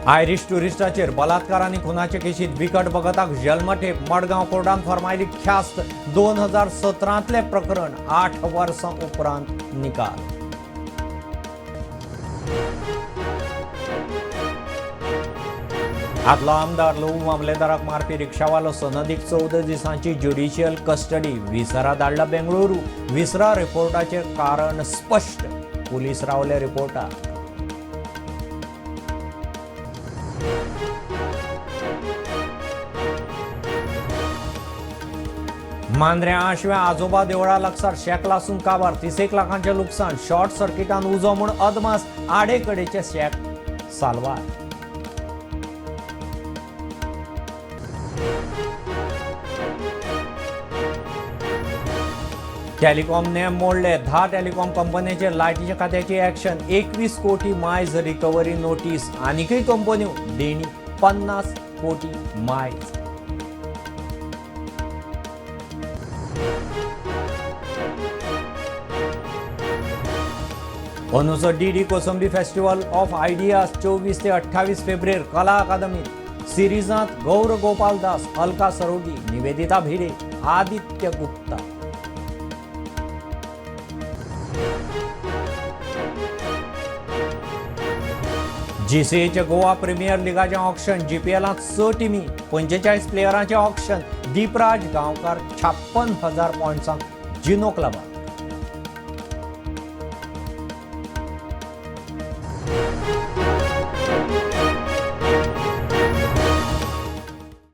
Irish ट्युरिस्टाचेर बलात्कार आनी खुनाचे केशीत बिकट भगताक जल्मठेप. मडगांव कोर्टान फर्मायली ख्यास्त. 2017तलें प्रकरण, 8 वर्सां उपरांत निकाल. आदलो आमदार लहू मामलेदाराक मारपी रिक्षावालो सनदीक 14 दिसांची ज्युडिशियल कस्टडी. विसरा धाडला बेंगळुरू. विसरा रिपोर्टाचें कारण स्पश्ट. पुलीस रावले रिपोर्टाक. मांद्र्यां आशव्या आजोबा देवळा लागसार शेक लासून काबार. 30 एक लाखांचें लुकसाण. शॉर्ट सर्किटान उजो म्हूण अदमास. आडेकडेचे शेक साल्वार. टेलिकॉम नेम मोडले. 10 टेलिकॉम कंपन्यांचेर लायटीच्या खात्याची ऍक्शन. 21 कोटी मायज रिकव्हरी नोटीस. आनिकय कंपन्यो देणी 50 कोटी मायज. अंदूचो DD Kosambi festival of ideas 24 ते 28 फेब्रेर कला अकादमीत. सिरिजांत गौर गोपाल दास, अलका सरोगी, निवेदिता भिडे, आदित्य गुप्ता. जीसीएचे गोवा प्रिमियर लिगाचें ऑक्शन. जीपीएलांत स टिमी, 45 प्लेयरांचें ऑक्शन. दीपराज गांवकार 56,000 पॉयंट्सांक जिनो क्लबात.